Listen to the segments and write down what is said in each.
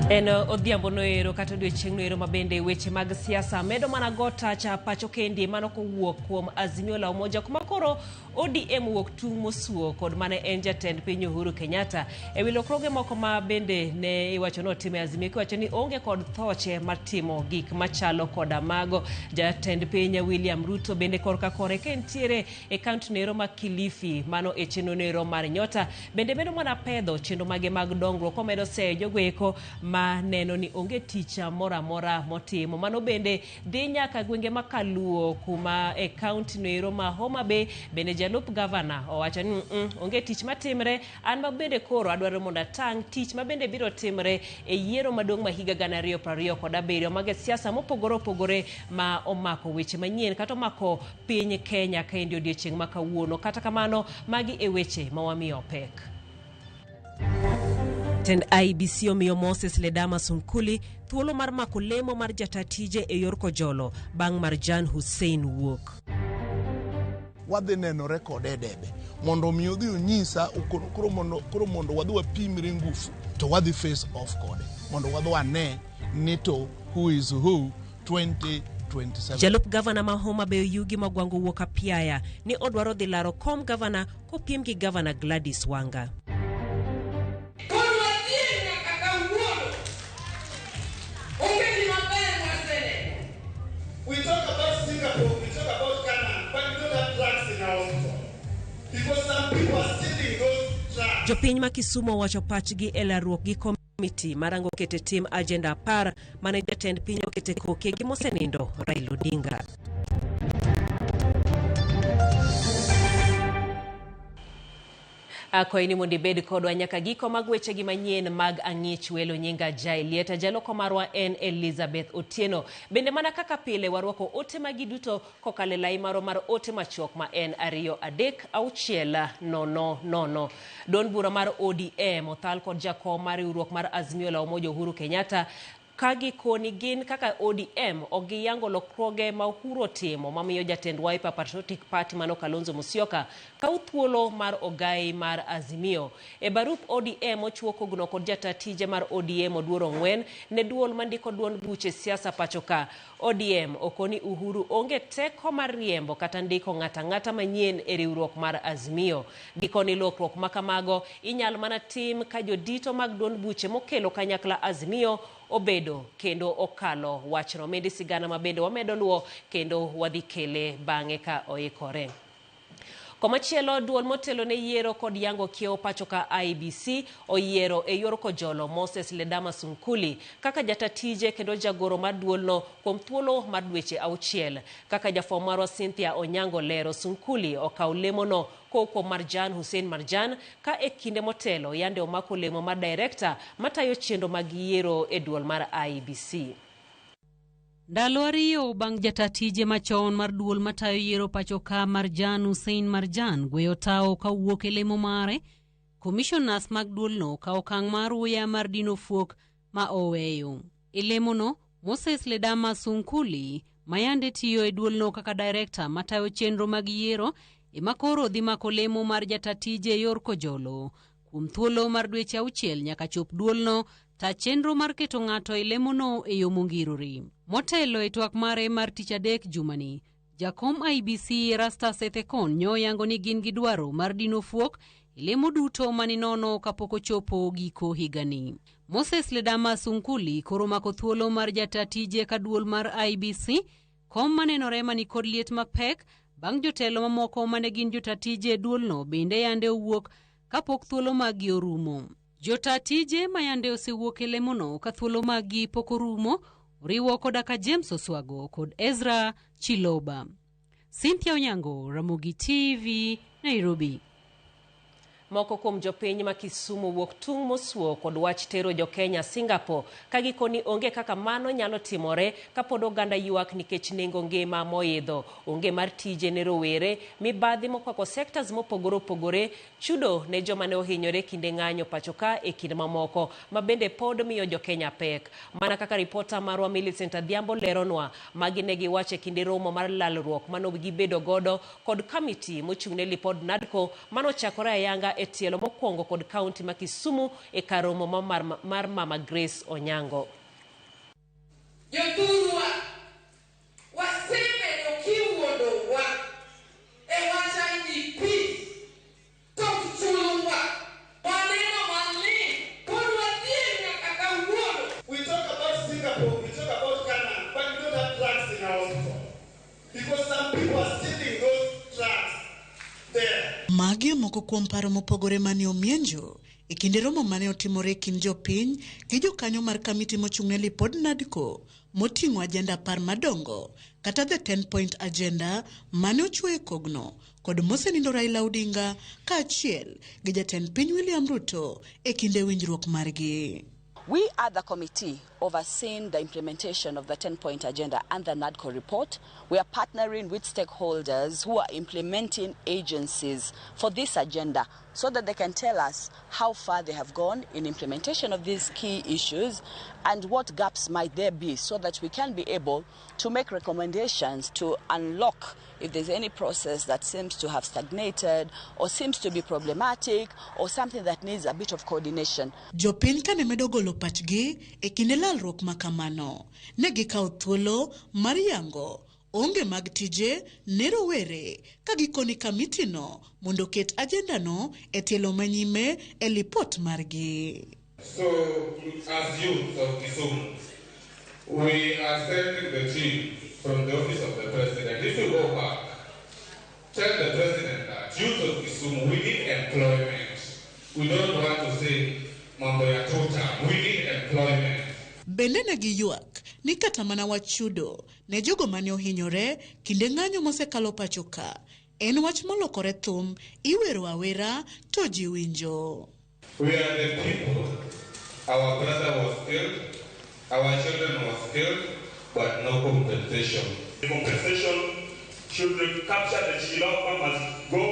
En odhiambo noero kata odiochieng' noero ma bende weche mag siasa medo mana go tacha pacho kendi mano kowuok kuom Azimio la Umoja kuma koro ODM wuok tung' mosuo kod mane en jatend piny Uhuru Kenyatta e wi lokruoge moko ma bende ne iwacho ni otim e Azimio kiwacho ni onge kod thoche mar timo gik machalo koda mago. Jatend piny William Ruto bende korka kore ka entiere e kaunti noero ma Kilifi mano e chenro noero mar Nyota bende medo mana pedho chenro mage mag dongruok komedo seyo jogo eko ma neno ni onge tich moro amora motimo. Mano bende dhi nyaka gwenge ma Kaluo kuma e kaunti noero ma Homa Bay bende jalup gavana owacho ni onge tich matimre an ma bende koro adwaro mondo atang' tich ma bende biro timre e yiero maduong' ma higa 2027. Mago e siasa mopogore opogore ma omako weche manyien kata omako piny Kenya kaendi odiochieng' ma kawuono. Kata kamano, magi e weche ma wamiyo pek. Tend IEBC omiyo Moses Ledama Sunkuli thuolo mar mako lemo mar jata tije e yor kojolo bang' Marjan Hussein wuok. Wadhi nenore kode e debe mondo omi odhi onyisa koro mondo wadhi wapimre ngufu to wadhi face off kode mondo wadhi wane ni to who is who 2027. Jalup gavana ma Homa Bay Oyugi Magwango wuok apiaya ni odwaro dhi laro kom gavana kopiem gi gavana Gladys Wanga. Koro wadhier nyaka kawuono. Onge gima ber mwaseneno. We talk about Singapore, we talk about Canaan, but we don't have drugs in our hospital. Because some people are stealing those drugs. Jopiny ma Kisumu owacho pachgi e larruok gi komiti marango kete tim agenda 10 mane jatend piny okete koke gi mosenindo Raila Odinga. Akwayi ni mondo ibed kodwa nyaka giko mag wechegi manyien mag Ang'ich Welo. Nyinga Jai Lieta, jaloko marwa en Elizabeth Otieno. Bende mana kaka pile warwako ote magi duto kokalo e lai marwa mar ote machuok ma en 2 3 6 0 0. Duond bura mar ODM othal kod jakom mar riwruok mar Azimio la Umoja Uhuru Kenyatta ka gikoni gin kaka ODM ok giyango lokruoge ma Uhuru otimo mamiyo jatend Wiper Patriotic Party mano Kalonzo Musyoka kaw thuolo mar ogai mar Azimio. E barup ODM ochuo kogno kod jata tije mar ODM Oduor Ong'wen ne duol mandiko duond buche siasa pacho ka. ODM okoni Uhuru onge teko mar riembo kata ndiko ng'ata ng'ata manyien e riwruok mar Azimio. Gikoni lokruok makamago inyal mana tim ka jodito mag duond buche mokelo kanyakla Azimio obedo kendo okalo wachno. Mendi sigana ma bende wamedo luwo kendo wadhi kele bang'e ka oikore. Komachielo, duol motelo ne yiero kod yango kiewo pacho ka IEBC oyiero e yor kojolo Moses Ledama Sunkuli kaka jata tije kendo jagoro mar duolno kuom thuolo mar dweche 6. Kaka jafwambo marwa Cynthia Onyango lero, Sunkuli okawo lemono kowuok kuom Marjan Hussein Marjan ka e kinde motelo yande omako lemo mar director matayo chenro mag yiero e duol mar IEBC. Ndalo 2 bang' jata tije machon mar duol matayo yiero pacho ka Marjan Hussein Marjan gweyo tawo kawuok e lemo mare, commissioners mag duolno kawo okang' mar uya mar dino fuok ma oweyo. E lemono, Moses Ledama Sunkuli mayande tiyo e duolno kaka director matayo chenro mag yiero ema koro dhi mako lemo mar jata tije e yor kojolo kuom thuolo mar dweche 6 nyaka chop duolno ta chenro mar keto ng'ato e lemono e yo mongirore. Motelo e twak mare mar tich adek jumani, jakom IEBC Erastus Ethekon nyoyango ni gin gi dwaro mar dino fuok e lemo duto maninono kapok ochopo giko higani. Moses Ledama Sunkuli koro mako thuolo mar jata tije ka duol mar IEBC, kom manenore manikod liet mapek bang' jotelo mamoko mane gin jota tije e duolno bende yande owuok kapok thuolo maggi orumo. Jota tije mayande osewuok e lemono ka thuolo maggi pok orumo oriwo koda ka James Oswago kod Ezra Chiloba. Cynthia Onyango, Ramogi TV, Nairobi. Moko kuom jopiny ma Kisumu wuok tung' mosuo kod wach tero jo-Kenya Singapore ka gikoni onge kaka mano nyalo timore kapod oganda ywak nikech nengo ngima moidho, onge mar tije ne rowere, mibadhi mokwako sectors mopogore opogore, chudo ne joma ne ohinyore kinde ng'anyo pacho ka e kind mamoko ma bende pod miyo jo-Kenya pek. Mana kaka ripota marwa Millicent Adhiambo leronwa, magi ne giwacho e kinde romo mar lalruok mano gibedo godo kod kamiti mochung' ne lipod NADCO mano ochakore ayanga e tielo mokwongo kod kaunti ma Kisumu e kar romo mar Mama Grace Onyango. Jothurwa, wasebedo kiwuondowa e wach IDP tok chulwa. Waneno malit pod wadhier nyaka kawuono. We talk about Singapore, we talk about Canaan, but we don't have drugs in our hospital. Because some people are stealing those drugs there. Magi e moko kuom paro mopogore mane omienjo e kinde romo mane otimore e kind jopiny gi jokanyo mar kamiti mochung'ne lipod NADCO moting'o ajenda 10 madongo kata the 10 point agenda mane ochuo e kogno kod mosenindo Raila Odinga kaachiel gi jatend piny William Ruto e kinde winjruok margi. We are the committee overseeing the implementation of the 10-point agenda and the NADCO report. We are partnering with stakeholders who are implementing agencies for this agenda so that they can tell us how far they have gone in implementation of these key issues and what gaps might there be so that we can be able to make recommendations to unlock if there's any process that seems to have stagnated or seems to be problematic or something that needs a bit of coordination. Jopiny kane medo golo pachgi e kinde lalruok ma kamano, ne gikawo thuolo mar yango onge mag tije ne rowere ka gikoni kamitino mondo oket ajendano e tielo manyime e lipot margi. So, as youth of Kisumu, we are sending the team from the office of the president. If you go back, tell the president that youth of Kisumu, we need employment. We don't want to say mambo ya tuta. We need employment. Bende ne giywak ni kata mana wach chudo ne jogo mane ohinyore kinde ng'anyo mosekalo pacho ka en wach molokore thum iwero awera to ji winjo. We are the people. Our brother was killed, our children was killed, but no compensation. The compensation should capture the Chilapa must go,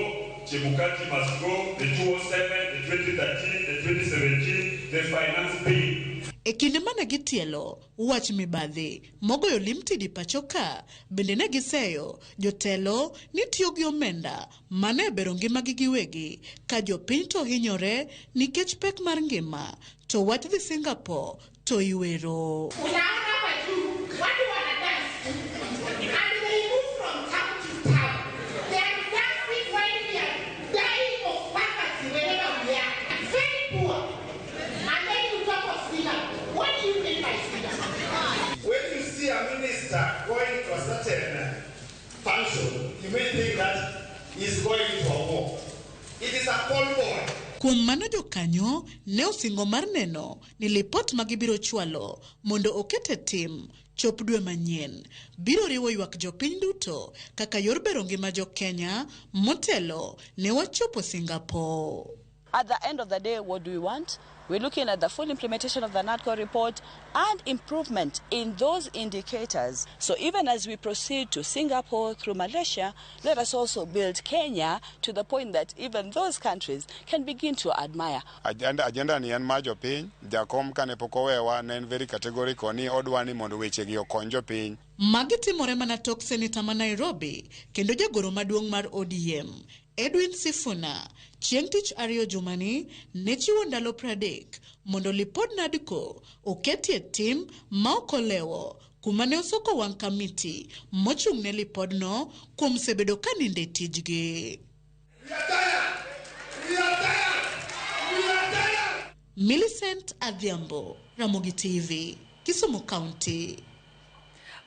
Chebukati must go, the 2007, the 2013, the 2017, the finance bill. E kinde mane gitielo wach mibadhi mogoyo limtidi pacho ka bende ne giseyo jotelo ni tiyo gi omenda mane bero ngimagi giwegi ka jopiny to hinyore nikech pek mar ngima to wach dhi Singapore to iwero. Unaona hapa juu watu wana dance and they move from town to town. They are dancing while we are dying of poverty wherever we are. Very poor. And then you talk of Singapore. What do you mean by Singapore? When you see a minister going to a certain function, you may think that he's going to a war. It is a convoy. Kuom mano jokanyo ne osingo mar neno ni lipot ma gibiro chwalo mondo oket e tim chop dwe manyien biro riwo ywak jopiny duto kaka yor bero ngima jo-Kenya motelo ne wachopo Singapore. At the end of the day, what do we want? We're looking at the full implementation of the NADCO report and improvement in those indicators. So even as we proceed to Singapore through Malaysia, let us also build Kenya to the point that even those countries can begin to admire. Agenda ni en mar jopiny, jakom kane pok owewa ne en very categorical ni odwa ni mondo wechegi okony jopiny. Magi timore mana tok seneta ma Nairobi kendo jagoro maduong' mar ODM Edwin Sifuna chieng' tich ariyo jumani ne chiwo ndalo 30 mondo lipod NADCO oketie tim ma ok olewo kuma ne osoko wang' kamiti mochung' ne lipodno kuom sebedo ka nindo e tijgi. We are tired. We are tired. We are tired. Millicent Adhiambo, Ramogi TV, Kisumu County.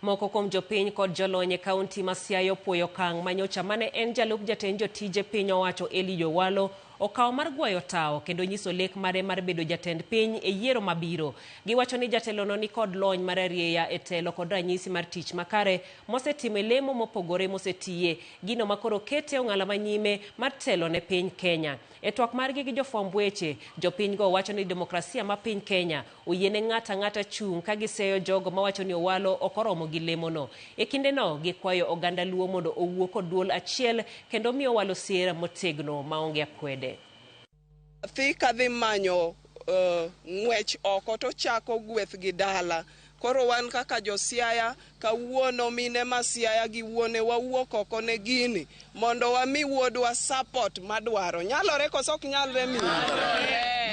Moko kuom jopiny kod jolony e kaunti ma Siaya opuoyo okang' manyocha mane en jalup jatend jotije piny owacho Eliud Owalo okawo mar gwayo tawo kendo nyiso lek mare mar bedo jatend piny e yiero mabiro. Giwacho ni jatelono ni kod lony mar arieya e telo kod ranyisi mar tich makare mosetimo e lemo mopogore mosetiye, gino makoro kete ong'ala manyime mar telo ne piny Kenya. E twak margi gi jofwamb weche, jopinygo wacho ni demokrasia ma piny Kenya oyiene ng'ato ang'ata chung' ka giseyo jogo mawacho ni Owalo ok oromo gi lemono. E kindeno gikwayo oganda Luo mondo owuo kod duol achiel kendo miyo Owalo sir motegno maonge akwede. Nyathi kadhi manyo ng'wech oko to chako gweth gi dala. Koro wan kaka jo Siaya, kawuono mine ma Siaya gi wuone wawuok oko ne gini mondo wami wuodwa support madwaro. Nyalore koso ok nyalre mine?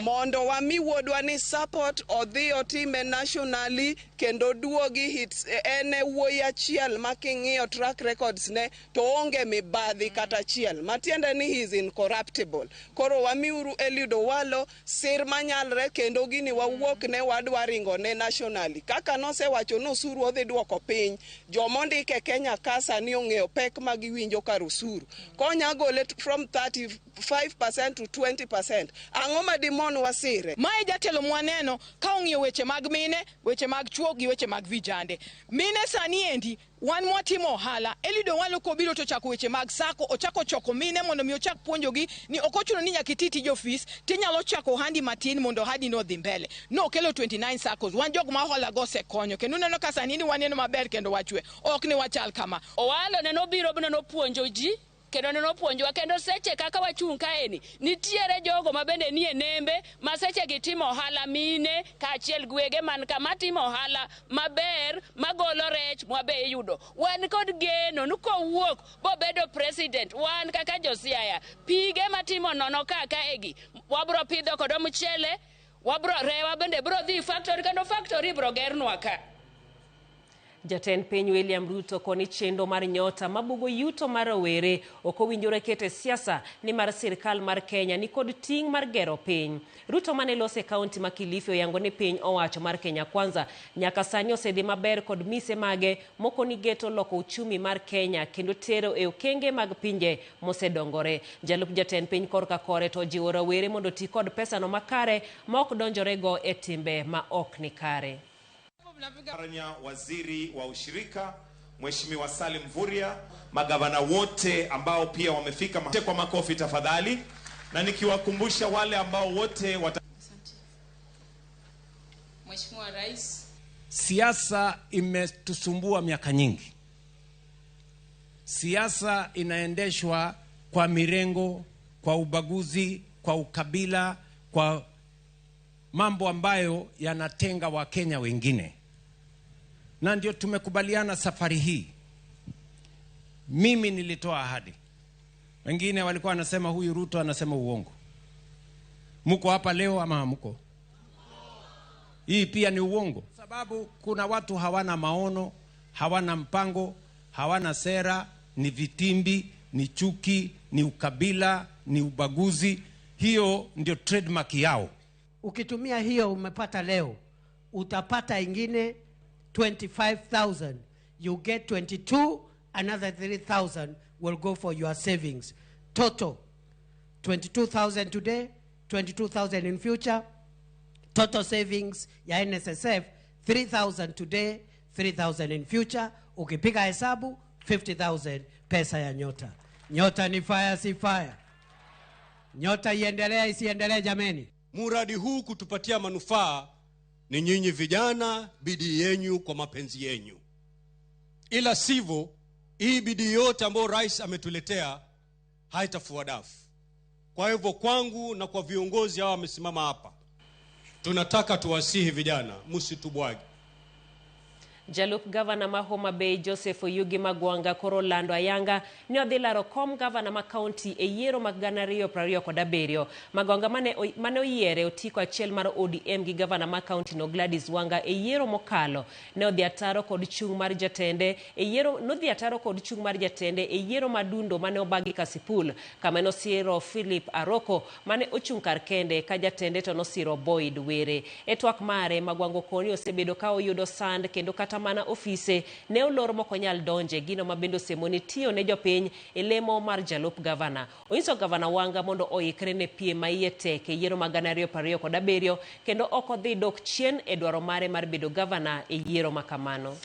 Mondo wami wuodwa ni support odhi otime nationally kendo duogi hits. En e wuoyi achiel ma king'iyo track records ne to onge mibadhi kata achiel, matiende ni he is incorruptible. Koro wamiuru Eliud Owalo sir manyalre kendo gini wawuok ne wadwa ringo ne nationally. Kaka nosewacho ni osuru odhi duoko piny, jomondike Kenya ka sani ong'eyo pek ma giwinjo kar osuru. Konya gole from 35% to 20%, ang'o ma dimon wasire? Mae jatelo mwaneno ka ong'iyo weche mag mine, weche mag chuo gi weche mag vijande. Mine sani endi wan mwatimo ohala, Eliud Owalo kobiro to chako weche mag sako, ochako choko mine mondo mi ochak puonjogi ni ok ochuno ni nyaka iti tij ofis, tinyalo chako ohandi matin mondo ohandi no odhi mbele. Nokelo 29 saccos, wan jok ma hola go osekonyo kendo uneno ka sani ni waneno maber kendo wachwe, ok ni wachal kama. Owalo ne nobiro ne nopuonjo ji kendo ne nopuonjowa kendo seche kaka wachung' kaeni nitiere jogo ma bende nie nembe ma seche gitimo ohala mine kaachiel gi wege man ka matimo ohala maber magolo rech mwabe iyudo. Wan kod geno ni kowuok bobedo president, wan kaka jo Siaya pige matimo nono ka kaegi wabro pidho kod mchele, wabro rewa bende bro dhi factory kendo factory bro gernwa ka. Jatend piny William Ruto koni chenro mar nyota mabugo yuto mar rowere ok owinjore ket e siasa nimar sirkal mar Kenya nikod ting' mar gero piny. Ruto mane loso e kaunti ma Kilifi oyango ni piny owacho mar Kenya Kwanza nyaka sani osedhi maber kod mise mage moko ni geto loko uchumi mar Kenya kendo tero e okenge mag pinje mosedongore. Jalup jatend piny korka kore to ojiwo rowere mondo oti kod pesano makare ma ok donjorego e timbe ma ok ni kare. Waziri wa ushirika Mheshimiwa Salim Mvurya, magavana wote ambao pia wamefika kwa makofi tafadhali, na nikiwakumbusha wale ambao wote Mheshimiwa Rais, siasa imetusumbua miaka nyingi. Siasa inaendeshwa kwa mirengo, kwa ubaguzi, kwa ukabila, kwa mambo ambayo yanatenga Wakenya wengine. Na ndio tumekubaliana safari hii. Mimi nilitoa ahadi. Wengine walikuwa wanasema huyu Ruto anasema uongo. Muko hapa leo ama hamko? Hii pia ni uongo. Sababu kuna watu hawana maono, hawana mpango, hawana sera, ni vitimbi, ni chuki, ni ukabila, ni ubaguzi. Hiyo ndio trademark yao. Ukitumia hiyo umepata leo, utapata ingine 25,000. You get 22, another 3,000 will go for your savings. Total, 22,000 today, 22,000 in future. Total savings ya NSSF, 3,000 today, 3,000 in future. Ukipiga hesabu, 50,000 pesa ya Nyota. Nyota ni fire, si fire. Nyota iendelee, isiendelee jameni? Muradi huu kutupatia manufaa ni nyinyi vijana, bidii yenyu kwa mapenzi yenyu. Ila sivyo, hii bidii yote ambayo rais ametuletea haitafua dafu. Kwa hivyo kwangu na kwa viongozi hawa wamesimama hapa, tunataka tuwasihi vijana, msitubwage. Jalup gavana ma Homa Bay Joseph Oyugi Magwanga koro lando ayanga ni odhi laro kom gavana ma kaunti e yiero mag 2027. Magwanga mane oyiere otiko achiel mar ODM gi gavana ma kaunti no Gladys Wanga e yiero mokalo ne odhi ataro kod chung' mar jatende e yiero nodhi ataro kod chung' mar jatende e yiero madundo mane obagi Kasipul kama nosiro Philip Aroko mane ochung' kar kende ka jatende to nosiro Boyd Were. E twak mare Magwanga koni osebedo ka oyudo sand kendo kata mana ofise ne olor mokonyal donje gino mabende osemoni tiyo ne jopiny e lemo mar jalup gavana. Onyiso gavana Wanga mondo oikre ne piem ma iye tek e yiero mag 2027 kendo ok odhi dok chien e dwaro mare mar bedo gavana e yiero makamano.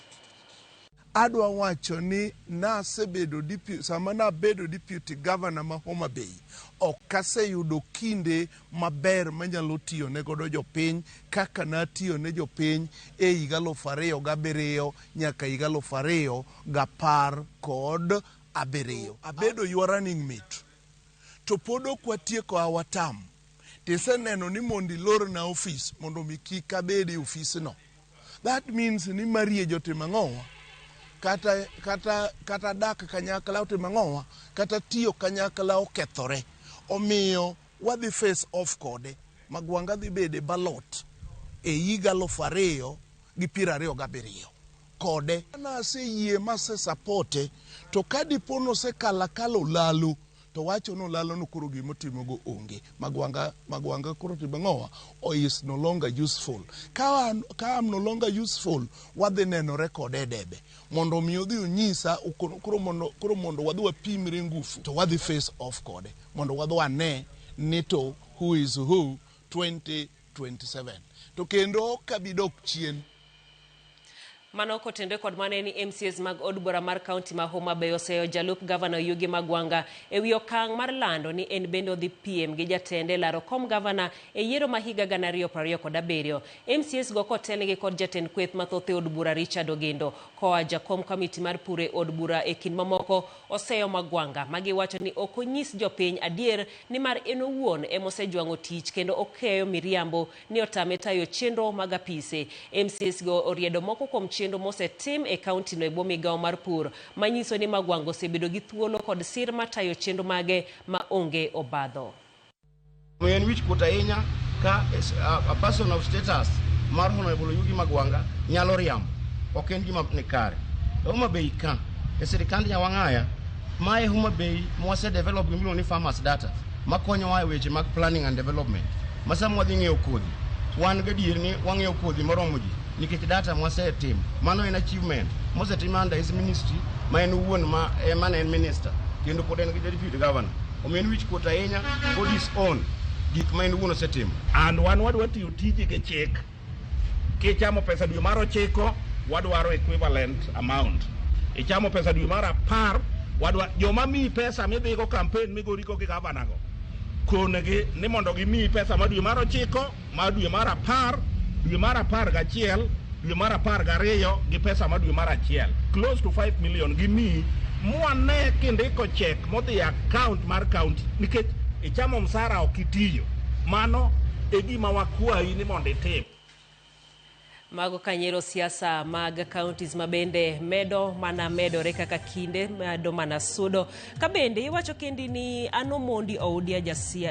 Adwa wacho ni nasebedo deputy, sama nabedo deputy governor ma Homa Bay, ok aseyudo kinde maber manyalo tiyo ne godo jopiny kaka natiyo ne jopiny e higa 2007 nyaka higa 2017. Abedo your running mate to pod ok watieko our term. Tiseneno ni mondo ilorna ofis mondo mi kik abed e ofisno. That means ni marriage otimo ang'owa? Kata, kata, kata dak kanyakla otimo ang'owa? Kata tiyo kanyakla okethore. Omiyo wadhi face off kode. Magwanga dhi bedo e ballot e higa 2027 kode. Naseyie mase supporte to ka dipo nosekalo akala olalo to wacho ni olalo no koro gimotimogo onge. Magwanga, Magwanga koro timo ang'owa? O is no longer useful. Ka an, ka am no longer useful, wadhi nenore kode e debe. Mondo mi odhi onyisa, koro mondo, koro mondo wadhi wapimre ngufu to wadhi face off kode. Mondo wadhi wane ni to who is who 2027. To kendo ok abi dok chien. Mano kotenore kod mano en ni MCAs mag od bura mar kaunti ma Homa Bay oseyo jalup gavana Oyugi Magwanga e wi okang' mar lando ni en bende odhi piem gi jatende laro kom gavana e yiero ma higa 2027. MCAs go kotelnegi kod jatend kweth mathoth e od bura Richard Ogendo koa jakom komiti mar pur e od bura e kind mamoko oseyo Magwanga ma giwacho ni ok onyis jopiny adier nimar en owuon emosejwang'o tich kendo okeyo miriambo ni otame tayo chenro mag apise. MCAs go oriedo moko kuom chenro mosetim e kauntino e bwo migawo mar pur manyiso ni Magwanga osebedo gi thuolo kod sir mar tayo chenro mage ma onge obadho. Omiyo en wich kuot ahinya ka a person of status mar Honorable Oyugi Magwanga nyalo riambo. Ok en gima ni kare. E Homa Bay ka, e sirikand Nyawang'aya, ma e Homa Bay mwase develop gima iluongo ni farmers data makonyowa e weche mag planning and development. Ma sama wadhi ng'iewo kodhi, wan gadier ni wang'iewo kodhi moromo ji nikech data mwasetimo. Mano en achievement mosetim under his ministry ma en owuon ma ema ne en minister kendo pod en gi deputy governor. Omiyo en wich kuot ahinya for disown gik ma en owuon osetimo. And wan wadwa tiyo tiji gi chik. Kichamo pesa dwe mar 9, wadwaro equivalent amount. Ichamo pesa dwe mar 10, wadwa joma miyi pesa midhigo campaign migorigo gi gavana go. Konegi ni mondo gimiyi pesa ma dwe mar 9, ma dwe mar 10, dwe mar 11, dwe mar 12 gi pesa ma dwe mar 1. Close to 5 million gimiyi. Mwane kindiko check modhi e account mar county nikech ichamo msara ok itiyo. Mano e gima wakwayi ni mondo itim. Mago kanyero siasa mag counties ma bende medo mana medore kaka kinde medo mana sudo. Ka bende iwacho kendi ni an Omondi Oudia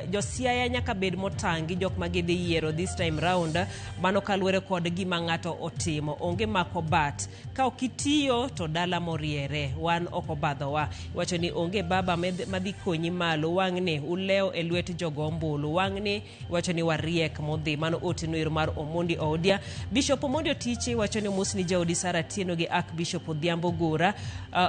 Josiaya nyaka bed motang' gi jok ma gidhi yiero this time round. Mano kaluwore kod gima ng'ato otimo. Onge mako bat. Ka ok itiyo to dala moriere. Wan ok obadhowa. Iwacho ni onge baba madhi konyi malo. Wang'ni ulewo e lwet jogo ombulu. Wang'ni iwacho ni wariek modhi. Mano ote noero mar Omondi Oudia. Bishop Omondi Otiche wacho ni omosni jaodi Sara Atieno gi Archbishop Odhiambo Gora.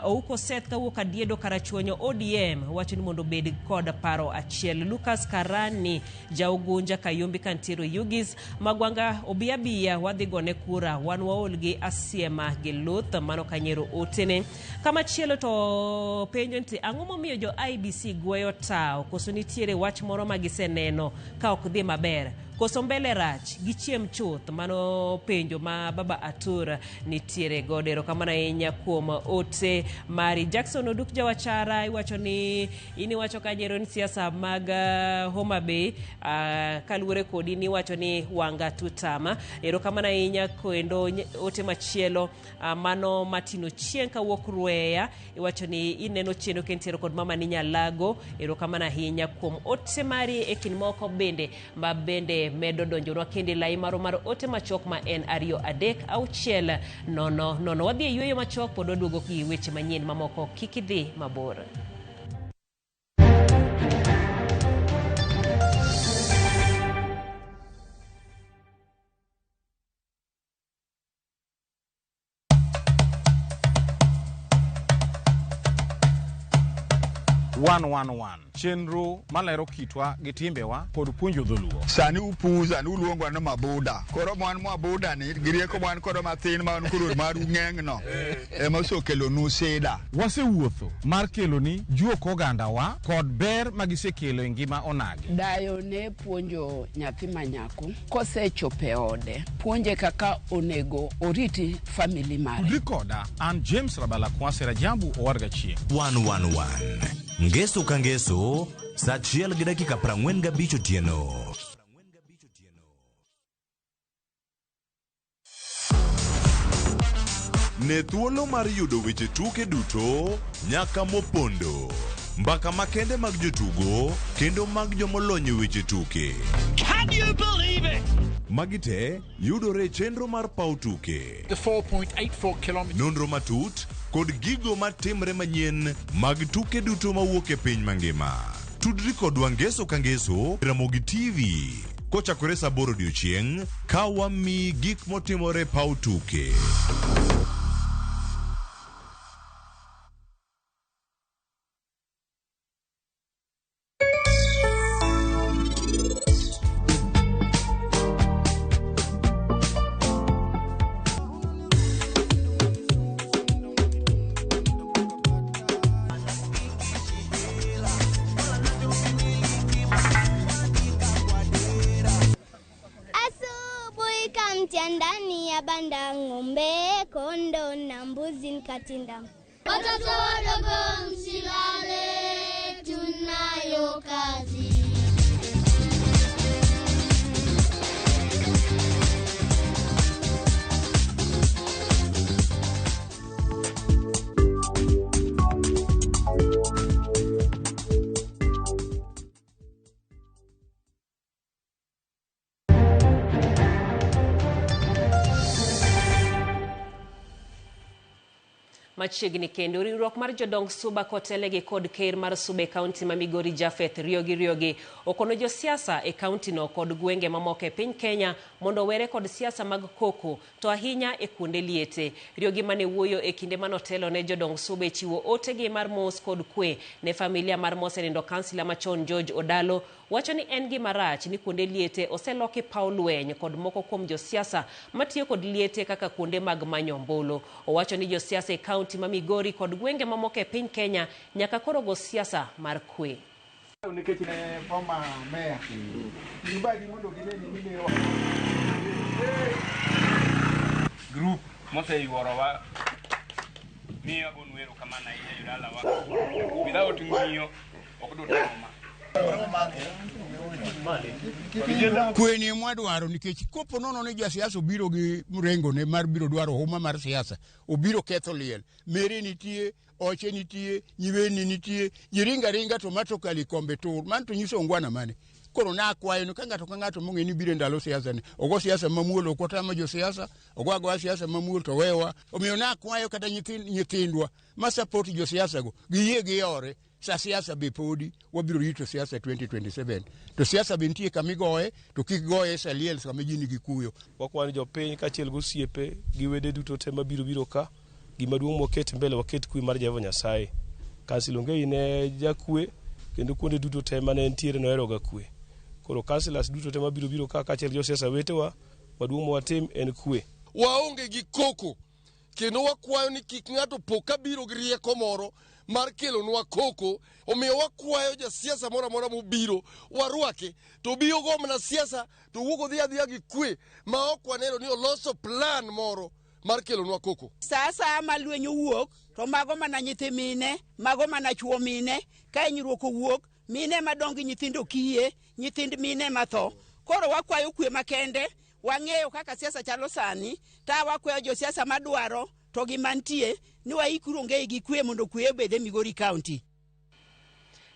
Ouko Seth kawuok Adiedo Karachuonyo ODM wacho ni mondo obed kod paro achiel. Lucas Karani Jaugunja Kayombi kantiere Oyugis. Magwanga obi abiya wadhi gone kura wan waol gi asiema gi luth. Mano kanyero otene. Kamachielo to penjo ni ang'o momiyo jo IBC gweyo tawo koso nitiere wach moro ma giseneno ka ok dhi maber? Koso mbele rach gichiem chuth. Mano penjo ma baba Atur nitiere godo. Erokamano ahinya kuom ote mari. Jackson Oduk Jawachara iwacho ni in iwacho kanyero ni siasa mag Homa Bay kaluwore kodi ni iwacho ni wanga tutama. Erokamano ahinya kendo ote machielo mano Martin Ochieng kawuok Rweya iwacho ni ineno chenro kentiere kod mama ni Nyalago. Erokamano ahinya kuom ote mari e kind moko bende ma bende medo donjonwa kendo e lai maro mar ote machuok ma en 2 3 6 0 0. Wadhi e yueyo machuok pod waduogo gi weche manyien mamoko. Kik idhi mabor. One. Chenro malero kitwa gi timbewa kod puonjo dholuo. Sani upuza ni uluongwa ni mabuda. Koro mwan mabuda ni gi rieko mwan kodo mathin ma wan koro maru ng'eng no ema osekelonu sida. Wasewuotho mar keloni juok ogandawa kod ber magisekelo e ngima onagi. Dayo ne puonjo nyathi ma nyako kosechopo e ode, puonje kaka onego oriti family mare. Tudri koda an James Rabala Kwase Rajabu Owadga Chieng'. 111 Ngeso ka ngeso saa 1:45 otieno. Ne thuolo mar yudo weche tuke duto nyaka mopondo. Mbaka makende mag jotugo kendo mag jomolony e weche tuke. Can you believe it? Magi te yudore e chenro mar paw tuke. The 4.84 kilometers. Nonro matut kod gigo matimre manyien mag tuke duto mawuok e piny mangima. Tudri kodwa ngeso ka ngeso Ramogi TV kochakore saa 8 odiochieng' ka wamiyi gik motimore paw tuke. Asubuhi kamtia ndani ya banda ng'ombe, kondo na mbuzi nikatinda. Watoto wadogo msilale, tunayo kazi. Machiegni kendo riwruok mar jodong Suba kotelegi kod ker mar Suba e kaunti ma Migori Japheth Riogi Riogi okono josiasa e kaunti no kod gwenge mamoko e piny Kenya mondo owere kod siasa mag koko to ahinya e kuonde liete. Riogi mane wuoyo e kinde manotelo ne jodong Suba e chiwo otegi mar mos kod kwe ne familia mar mosenindo kansila machon George Odalo wacho ni en gima rach ni kuonde liete oseloki paw lweny kod moko kuom josiasa matiyo kod liete kaka kuonde mag manyo ombulu. Owacho ni josiasa e kaunti ma Migori kod gwenge mamoko e piny Kenya nyaka koro go siasa mar kwe. Nikech ne former mayor. Gibagi mondo gineni ni ne group moseyuorowa miyo agonu erokamano ahinya jodalawa. Without ng'iyo ok dutimo. Kweni mwadwaro nikech kopo nono ni jasiasa obiro gi mrengo ne mar biro dwaro huma mar siasa, obiro ketho liel. Mere nitie, oche nitie, nyiweni nitie, ji ringa ringa to matokali kombe tur. Mano to nyiso ungwana mane? Koro nakwayo ni ka ng'ato ka ng'ato mong'e ni biro e ndalo siasa ni, ogo siasa mamuol, ok watamo josiasa, ogo agoya siasa mamuol to wewa. Omiyo nakwayo kata nyithindwa ma support josiasa go, giyie giyore. Sa siasa be podi wabiro rito siasa 2027 to siasa be nitie kama igoye to kik goye sa liel sama ji nigi kuyo. Wakwayo jopiny kaachiel gi osiepe gi wede duto te mabiro biro ka, gima duong' mwaket mbele waket kwe mar Jehova Nyasaye. Kansila Ongei ne jakwe kendo kuonde duto te mane entiere noheroga kwe. Koro kansilas duto te mabiro biro ka kaachiel gi josiasa wetewa, maduong' mwatim en kwe. Waonge gi koko kendo wakwayo ni kik ng'ato po ka biro gi rieko moro mar kelonwa koko. Omiyo wakwayo jasiasa moro amora mobiro warwake, to obi ogo mana siasa to owuok odhi adhiya gi kwe ma ok waneno ni oloso plan moro mar kelonwa koko. Sa asaya ma lweny owuok to mago mana nyithi mine, mago mana chuo mine, ka hinyruok owuok, mine madong' gi nyithindo kiye, nyithind mine matho. Koro wakwayo kwe makende, wang'eyo kaka siasa chalo sani, ta wakwayo josiasa madwaro to gi mantie ni waikuru Ongei gi kwe mondo kwe obed e Migori County.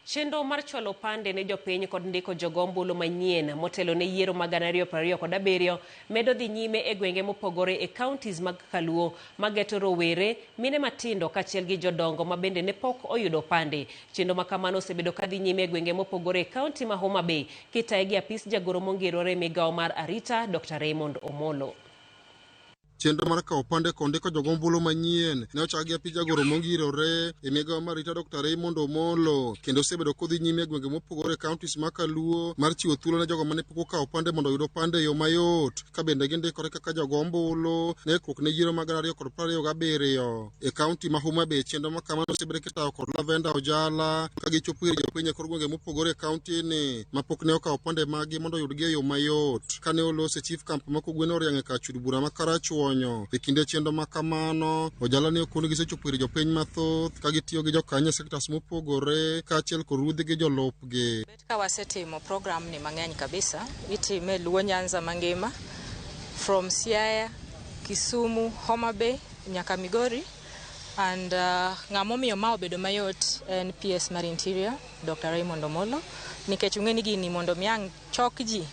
Chenro mar chwalo pande ne jopiny kod ndiko jogo ombulu manyien motelo ne yiero mag 2027 medo dhi nyime e gwenge mopogore e counties mag Kaluo mageto rowere, mine matindo kaachiel gi jodongo ma bende ne pok oyudo pande. Chenro ma kamano osebedo ka dhi nyime e gwenge mopogore e county ma Homa Bay kitaye gi apis jagoro mongirore e migawo mar arita Dr. Raymond Omolo. Chenro mar kawo pande kod ndiko jogo ombulu manyien ne ochak gi apis jagoro mongirore e migawo mar arita Dr. Raymond Omolo kendo osebedo kodhi nyime e gwenge mopogore e counties ma Kaluo mar chiwo thuolo ne jogo mane pok okawo pande mondo oyud opande e yo mayot ka bende gindikore kaka jogo ombulu ne ikruok ne yiero mag 2027 e county ma Homa Bay. Chenro ma kamano osebedo kitayo kod Lavenda Ojala ka gichopo ir jopiny e kor gwenge mopogore e county ni mapok ne okawo opande maggi mondo oyudgi e yo mayot. Kane olose chief camp ma Kogwen oriang' e kar chud bura ma Karachuonyo e kinde chenro ma kamano, Ojala ne okoni gisechopo ir jopiny mathoth ka gitiyo gi jokanyo e sectors mopogore kaachiel kod ruodhi gi jolupgi. Ka wasetimo program ni mang'eny kabisa, itime e Luo Nyanza mangima, from Siaya Kisumu, Homa Bay nyaka Migori. And ng'ama omiyo ma obedo mayot en PS mar Interior, Dr. Raymond Omolo, nikech ung'e ni gini mondo mi ang' chok ji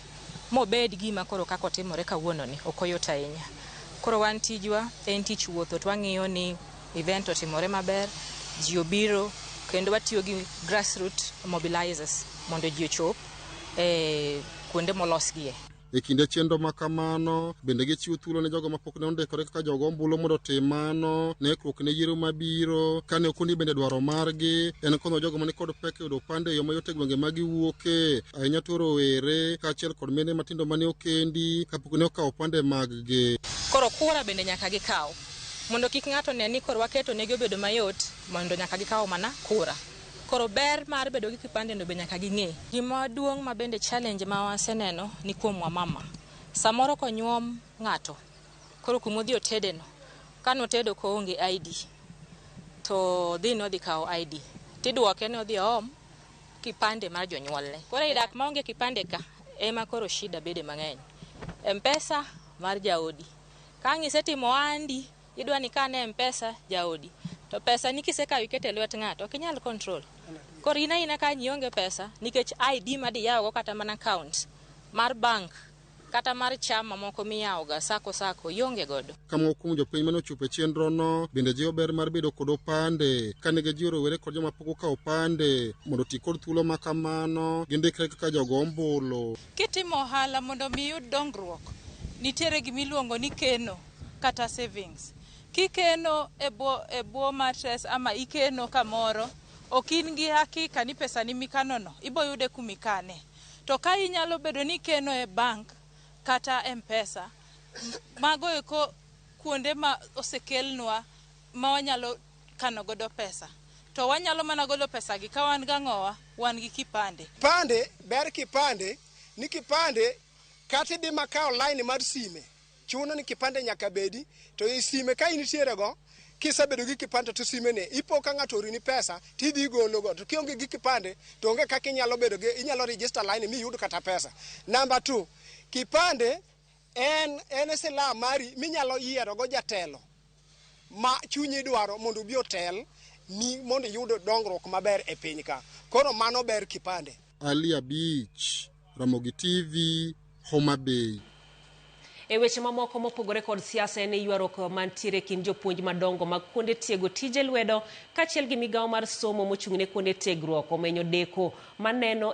mobed gima koro kaka otimore kawuono ni ok oyot ahinya. Koro wan tijwa en tich wuotho to wang'iyo ni event otimore maber, ji obiro kendo watiyo gi grassroot mobilizers mondo ji ochop e kuonde molosgie. E kinde chenro ma kamano, bende gichiwo thuolo ne jogo mapok ne ondikore kaka jogo ombulu mondo otim mano ne ikruok ne yiero mabiro. Kane okoni bende dwaro margi en konyo jogo mani kod pek e yudo opande e yo mayot e gwenge ma giwuoke, ahinya to rowere kaachiel kod mine matindo mane okendi kapok ne okawo opande maggi. Koro kura bende nyaka gikaw mondo kik ng'ato ne ni koro waketo negi obedo mayot mondo nyaka gikaw mana kura. Koro ber mar bedo gi kipande no be nyaka ging'e. Gima duong' ma bende challenge ma waseneno ni kuom wamama. Samoro konyuom ng'ato, koro kumodhi otede no, kanotedo koonge ID, to dhi nodhi kawo ID. Tiduoke ni odhi oom kipande mar jonyuolne. Koro idak maonge kipande ka, ema koro shida bede mang'eny. M-Pesa mar jaodi. Ka ang' isetimo ohandi, idwa ni kane M-Pesa jaodi. To pesa ni kisekawo ikete e lwet ng'ato, ok inyal control. Koro in aina ka ionge pesa, nikech ID ma diyawogo kata mana account mar bank, kata mar chama moko miyawoga, sako sako, ionge godo. Ka moko kuom jopiny mane ochopo e chenrono bende jiwo ber mar bedo kod opande kane gijiwo rowere kod joma pok okawo opande mondo oti kod thuolo ma kamano gindikre kaka jogo ombulu. Kitimo ohala mondo mi iyud dongruok, nitiere gimiluongo ni keno kata savings. Kikeno e bwo mattress ama ikeno kamoro, ok in gi hakika ni pesani mikanono iboyude kumikane. To ka inyalo bedo ni ikeno e bank kata M-Pesa, mago eko kuonde ma osekelnwa ma wanyalo kano godo pesa. To wanyalo mana golo pesa gi ka wan gang'owa, wan gi kipande. Kipande, ber kipande, ni kipande kata idhi makawo line mar sime, chuno ni kipande nyaka bedi, to e sime ka intiere go, kisebedo gi kipande to sime ne, ipo ka ng'ato orini pesa, tidhi igolo go, to kionge gi kipande, to onge kaka inyalo bedo gi, inyalo register line miyud kata pesa. Number 2, kipande en silaha mari minyalo yiero go jatelo ma chunyi dwaro mondo obi otel ni mondo iyud dongruok maber e piny ka. Koro mano ber kipande. Ali Abich, Ramogi TV, Homa Bay. E weche mamoko mopogore kod siasa en ywaruok mantiere kind jopuonj madongo mag kuonde tiego tije lwedo kaachiel gi migawo mar somo mochung'ne kuonde tiegruok omenyo deko maneno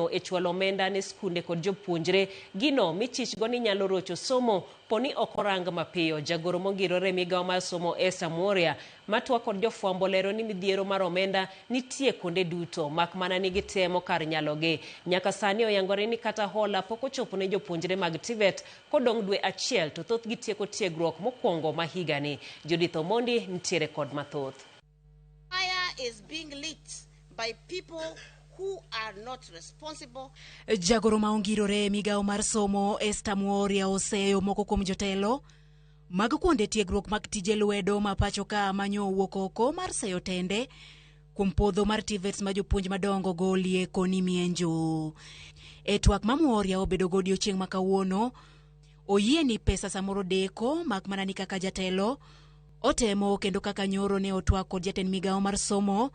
e chwalo omenda ne skunde kod jopuonjre gino michichgo ni nyalo rocho somo poni ok orang mapiyo. Jagoro mongirore migawo mar somo Esther Mworia matwa kod jofwambo lero ni midhiero mar omenda nitie kuonde duto mak mana ni gitemo kar nyalogi. Nyaka sani oyangore ni kata hola pok ochopo ne jopuonjre mag TVET kodong' dwe achiel to thothgi tieko tiegruok mokwongo ma higani. Judith Omondi nitiere kod mathoth. Fire is being lit by people who are not responsible. Jagoro ma ongirore migawo mar somo Esther Mworia oseyo moko kuom jotelo mag kuonde tiegruok mag tije lwedo ma pacho ka manyo owuok oko mar seyo tende kuom podho mar TVETs ma jopuonj madongo golie koni mienjo. E twak ma Mworia obedo go odiochieng' ma kawuono, oyie ni pesa samoro deko mak mana ni kaka jatelo otemo kendo kaka nyoro ne otwak kod jatend migawo mar somo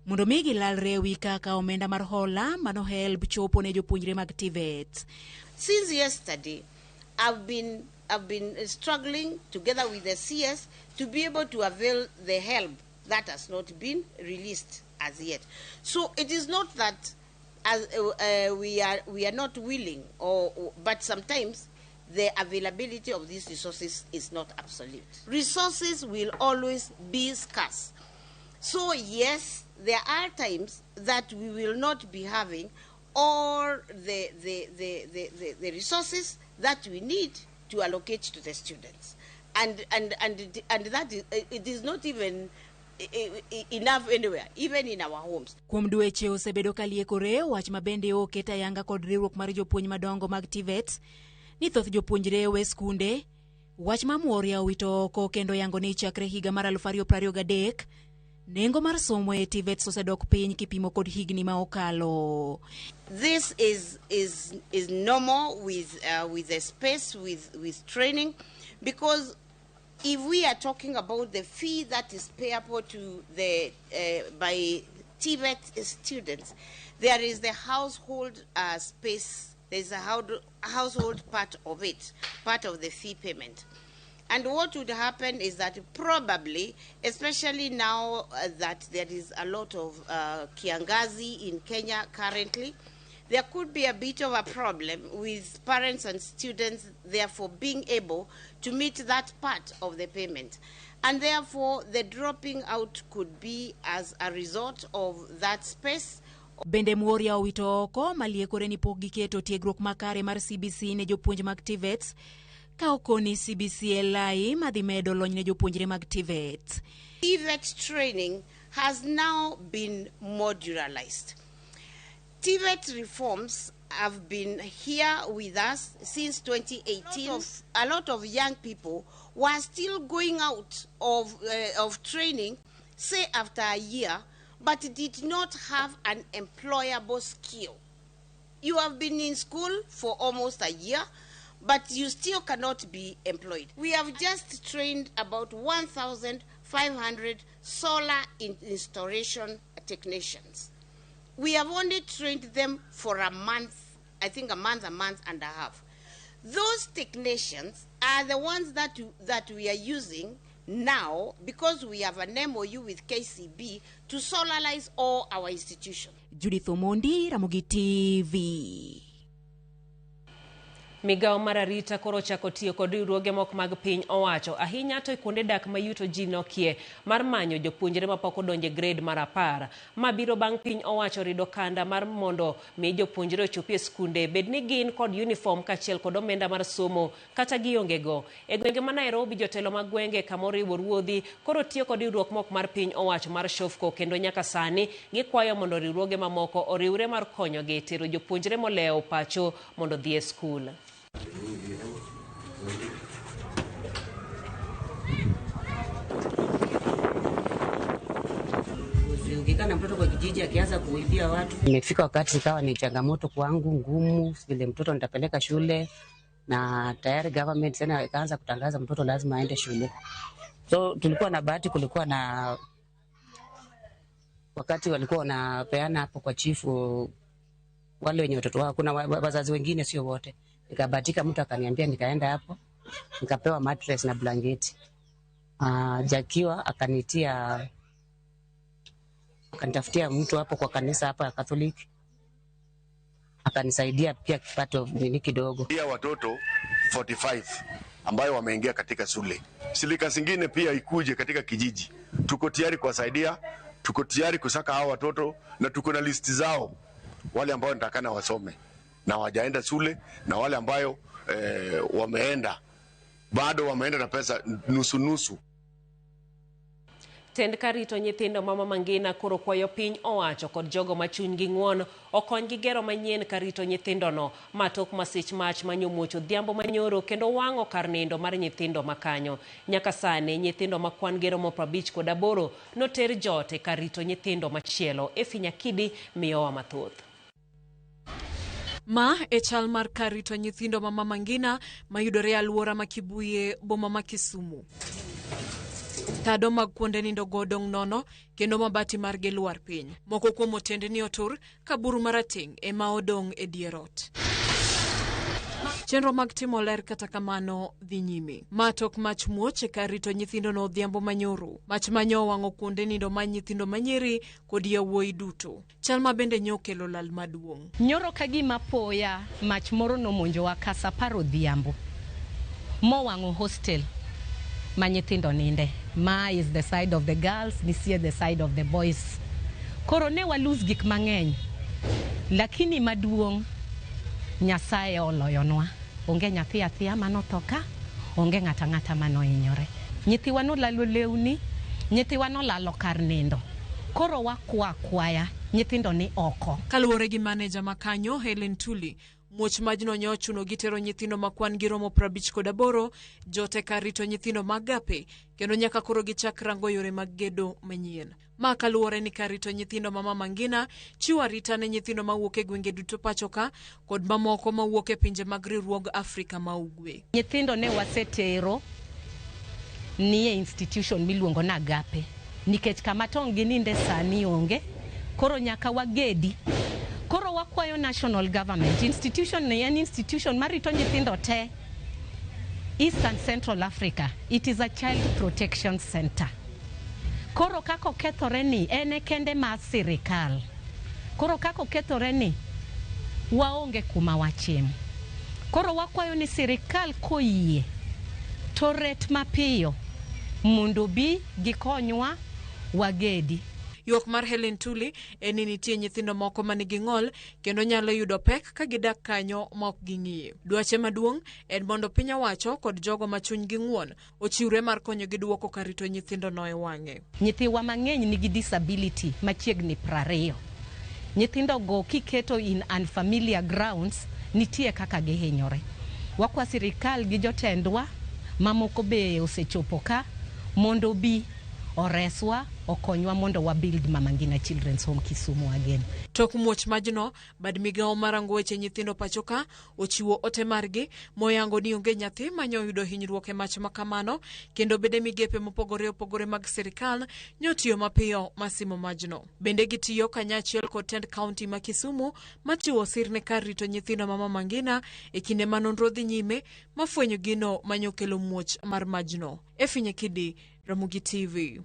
mondo mi gilalre ewi kaka omenda mar hola mano HELB chopo ne jopuonjre mag TVET. Since yesterday, I've been struggling together with the CS to be able to avail the help that has not been released as yet. So it is not that as we are not willing, but sometimes the availability of these resources is not absolute. Resources will always be scarce. So yes, there are times that we will not be having all the resources that we need to allocate to the students. And that is, it is not even enough anywhere, even in our homes. Kuom dweche osebedo ka liekore wach ma bende oket ayanga kod riwruok mar jopuonj madongo mag TVET ni thoth jopuonjre we skunde. Wach ma Mworia owito oko kendo yango ni chakre higa mar 2023 Nengo mar somo e TVETs osedok piny kipimo kod higni ma okalo. This is normal with the space, with training, because if we are talking about the fee that is payable to the, by TVET students, there is the household space, there's a household part of it, part of the fee payment. And what would happen is that probably, especially now that there is a lot of kiangazi in Kenya currently, there could be a bit of a problem with parents and students therefore being able to meet that part of the payment. And therefore, the dropping out could be as a result of that space. Bende Mworia owito oko maliekore ni pok giketo tiegruok makare mar CBC ne jopuonj mag TVETs ka okoni CBC e lai madhi medo lony ne jopuonjre mag TVET. TVET training has now been modularized. TVET reforms have been here with us since 2018. A lot of young people were still going out of training, say after a year, but did not have an employable skill. You have been in school for almost a year, but you still cannot be employed. We have just trained about 1,500 solar installation technicians. We have only trained them for a month, I think a month and a half. Those technicians are the ones that we are using now because we have an MOU with KCB to solarize all our institutions. Judith Omondi, Ramogi TV. Migawo mar arita koro ochako tiyo kod riwruoge moko mag piny owacho ahinya to e kuonde dak ma yuto ji nokie mar manyo jopuonjre mapok odonjo e grade mar 10. Ma biro bang' piny owacho rido kanda mar mondo mi jopuonjre ochopi e skunde bed ni gin kod uniform kaachiel kod omenda mar somo kata gionge go. E gwenge ma Nairobi jotelo mag gwenge kamoriwo ruodhi koro tiyo kod riwruok moko mar piny owacho mar Shofco kendo nyaka sani gikwayo mondo riwruoge mamoko oriwre mar konyogi tero jopuonjre molewo pacho mondo odhi e skul. Ukikaa na mtoto kwa kijiji akianza kuibia watu. Imefika wakati ikawa ni changamoto kwangu ngumu, vile mtoto nitapeleka shule na tayari government tena ikaanza kutangaza mtoto lazima aende shule. So tulikuwa na bahati, kulikuwa na wakati walikuwa wanapeana hapo kwa chifu wale wenye watoto wao, kuna wazazi wengine sio wote. Nikabahatika mtu akaniambia, nikaenda hapo nikapewa mattress na blanketi. Jakiwa akanitia, akanitafutia mtu hapo kwa kanisa hapa ya Catholic, akanisaidia pia kipato nini kidogo. Pia watoto 45 ambayo wameingia katika shule. Silika zingine pia ikuje katika kijiji. Tuko tayari kuwasaidia, tuko tayari kusaka hao watoto na tuko na listi zao, wale ambao nitakana wasome na wajaenda shule na wale ambayo wameenda bado wameenda na pesa nusu nusu. Tend karito nyithindo mama mangina koro kwayo piny owacho kod jogo ma chunygi ng'won okonygi gero manyien karito nyithindono matok masich mach manyomuoch odhiambo manyoro kendo wang'o kar nindo mar nyithindo makanyo. Nyaka sani nyithindo ma kwan gi romo 58 noter jote karito nyithindo machielo. Efi Nyakidi miyowa mathoth. Ma e chal mar kar rito nyithindo ma Mama Ngina mayudore e alwora ma Kibuye, boma ma Kisumu. Tado mag kuonde nindo go odong' nono kendo mabati margi lwar piny. Moko kuom otendni otur ka buru marateng' ema odong' e dier ot. Chenro mag timo ler kata kamano dhi nyime. Ma tok mach muoch e kar rito nyithindo no odhiambo manyoro. Mach manyo owang'o kuonde nindo mar nyithindo manyiri kod yawuoyi duto. Chal ma bende nyokelo lal maduong'. Nyoro ka gima poya mach moro nomonjowa ka saa 10 odhiambo mowang'o hostel ma nyithindo ninde. Ma is the side of the girls, this is the side of the boys. Koro ne walose gik mang'eny, lakini maduong' Nyasaye oloyonwa. Onge nyathi athia manotho ka, onge ng'ata ng'ata manohinyore. Nyithiwa nolalo lewni, nyithiwa nolalo kar nindo. Koro wakwa akwaya, nyithindo ni oko. Kaluwore gi maneja ma kanyo Helen Tuli, Muoch majno nyo ochuno gi tero nyithindo ma kwan gi romo 58 jote kar rito nyithindo mag Agape kendo nyaka koro gichak rango yore mag gedo manyien. Ma kaluwore ni kar rito nyithindo ma Mama Ngina chiwo arita ne nyithindo mawuok e gwenge duto pachoka kod mamoko mawuok e pinje mag riwruog Afrika ma Ugwe. Nyithindo ne wasetero nie institution miluongo ni Agape nikech kama tong' gininde sani onge, koro nyaka wagedi. Koro wakwayo national government, institution ni en institution marito nyithindo te East and Central Africa. It is a child protection center. Koro kaka okethore ni en e kende mar sirikal. Koro kaka okethore ni waonge kuma wachim. Koro wakwayo ni sirikal koyie to ret mapiyo mondo bi gikonywa wagedi. Ywak mar Helen Tuli en ni nitie nyithindo moko ma nigi ng'ol kendo nyalo yudo pek ka gidak kanyo ma ok ging'iye. Dwache maduong' en mondo piny owacho kod jogo ma chunygi ng'won ochiwre mar konyogi duoko kar rito nyithindono e wang'e. Nyithiwa mang'eny nigi disability machiegni 20. Nyithindo go kiketo in unfamiliar grounds nitie kaka gihinyore. Wakwa sirikal gi jotendwa mamoko be osechopo ka mondo bi oreswa okonywa mondo wa build Mama Ngina Children's Home Kisumu again. Tok muoch majno, bad migawo marango weche nyithindo pachoka ochiwo ote margi moyango ni onge nyathi manyo oyudo hinyruok e mach makamano kendo bede migepe mopogore opogore mag sirikal nyotiyo mapiyo masimo majno. Bende gitiyo kanyachiel kod tend kaunti ma Kisumu machiwo sir ne kar rito nyithindo ma Mama Ngina e kinde ma nonro dhi nyime mafwenyo gino manyokelo muoch mar majno. Efinye Kidi, Ramogi TV.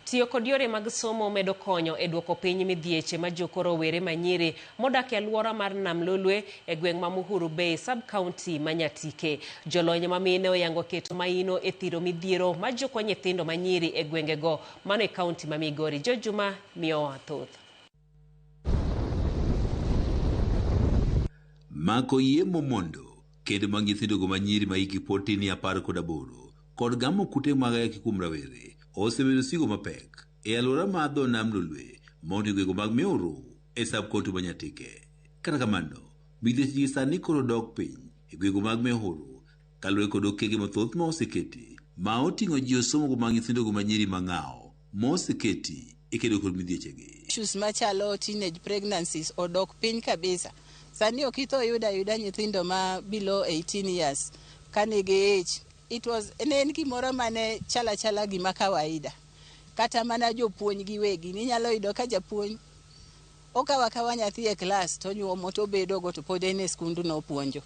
Tiyo kod yore mag somo medo konyo e duoko piny midhieche ma juko rowere manyiri modak e alwora mar Nam Lolwe e gweng' ma Muhuru Bay sub-county ma Nyatike. Jolony ma mine oyango keto maino e thiro midhiero ma juko nyithindo manyiri e gwengego mano e kaunti ma Migori. Jojuma miyowa thoth. Mako yie mondo kedo mag nyithindogo manyiri ma hikgi pod tin ni 18 kod gamo kute mag ayaki kuom rawere osebedo sigo mapek e alwora mar dho nam Lolwe mondo gwenge mag Muhuru e sub-county ma Nyatike. Kata kamano, midhieche sani koro dok piny e gwenge mag Muhuru kaluwore kod okenge mathoth ma oseketi ma oting'o jiwo somo mag nyithindogo manyiri mang'aw moseketi e kedo kod midhiechegi. Issues machalo teenage pregnancies odok piny kabisa. Sani ok itho yudo ayuda nyithindo ma below 18 years ka nigi ich. It was ne en gimoro mane chala chala gima kawaida. Kata mana jopuonj giwegi ninyalo yudo ka japuonj okawo akawa nyathi e klas to onyuomo to obedogo to pod en e skundno opuonjo.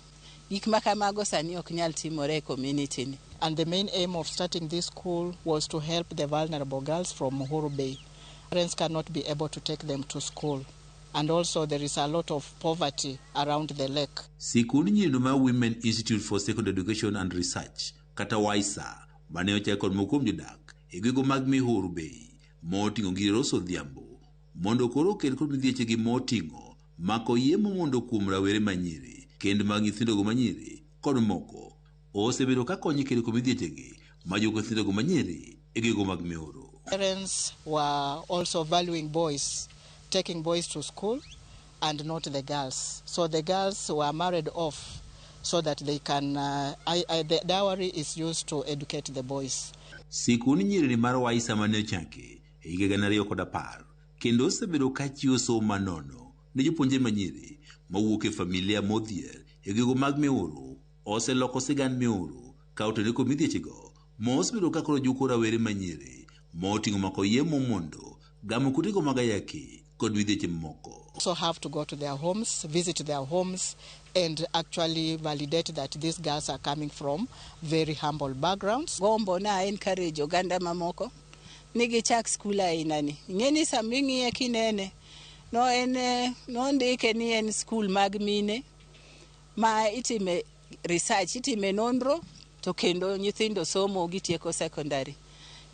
Gik ma kamago sani ok nyal timore e community ni. And the main aim of starting this school was to help the vulnerable girls from Muhuru Bay. Parents cannot be able to take them to school. And also there is a lot of poverty around the lake. Sikund nyirindo mar Women Institute for Secondary Education and Research kata WISA mane ochak kod moko kuom jodak e gwenge mag Muhuru Bay moting'o Ngire Rose Odhiambo mondo koro okel kod midhiechegi moting'o mako yie mondo kuom rawere manyiri kend mag nyithindogo manyiri kod moko osebedo ka konyo e kedo kod midhiechegi majuko nyithindogo manyiri e gwenge mag Muhuru. Parents were also valuing boys, taking boys to school and not the girls. So the girls were married off so that they can, the dowry is used to educate the boys. Sikund nyiri mar WISA mane ochaki e higa 2010 kendo osebedo ka chiwo somo manono ne jopuonjre manyiri mawuok e familia modhier e gwenge mag Muhuru oseloko sigand Muhuru ka otenore kod midhiechego mosebedo ka koro juko rawere manyiri moting'o mako yie mondo gamo kutego mag ayaki kod midhieche mamoko. Also have to go to their homes, visit their homes, and actually validate that these girls are coming from very humble backgrounds. Gombo na encourage oganda mamoko ni gichak skul aina ni. Ing'e ni sama ing'iye kinene, no en nondike ni en skul mag mine ma itime research, itime nonro to kendo nyithindo somo gitieko secondary.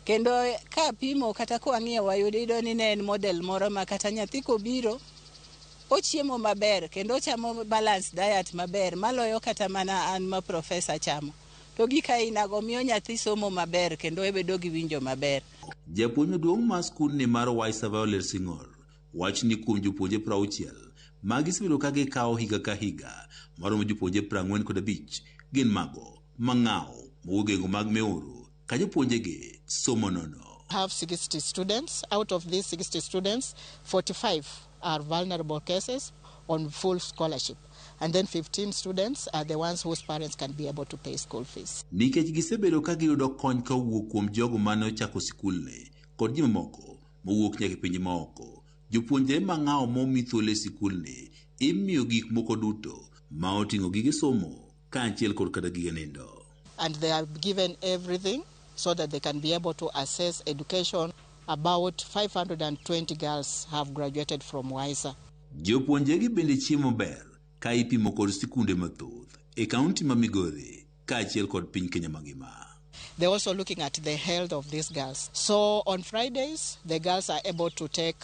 Kendo ka pimo kata kwang'iyo wayudo ni ne en model moro ma kata nyathi kobiro ochiemo maber kendo ochamo balanced diet maber maloyo kata mana an ma professor chamo. To gik ainago miyo nyathi somo maber kendo obedo gi winjo maber. Japuonj maduong' mar skundni mar WISA Violet Sing'or Wach ni kuom jopuonje 60 ma gisebedo ka gikawo higa ka higa, maromo jopuonje 45 gin mago mang'aw mowuok e gwenge mag Meoro ka jopuonjegi somo nono. Have 60 students. Out of these 60 students, 45 are vulnerable cases on full scholarship. And then 15 students are the ones whose parents can be able to pay school fees. Nikech gisebedo ka giyudo kony kowuok kuom jogo mane ochako sikulni kod ji mamoko mowuok nyaka e pinje maoko, jopuonjre mang'aw momi thuolo e sikulni imiyo gik moko duto ma oting'o gige somo kaachiel kod kata gige nindo. And they are given everything so that they can be able to access education. About 520 girls have graduated from WISA. Jopuonjregi bende chiemo maber ka ipimo kod sikunde mathoth e kaunti ma Migori kaachiel kod piny Kenya mangima. They're also looking at the health of these girls. So on Fridays, the girls are able to take,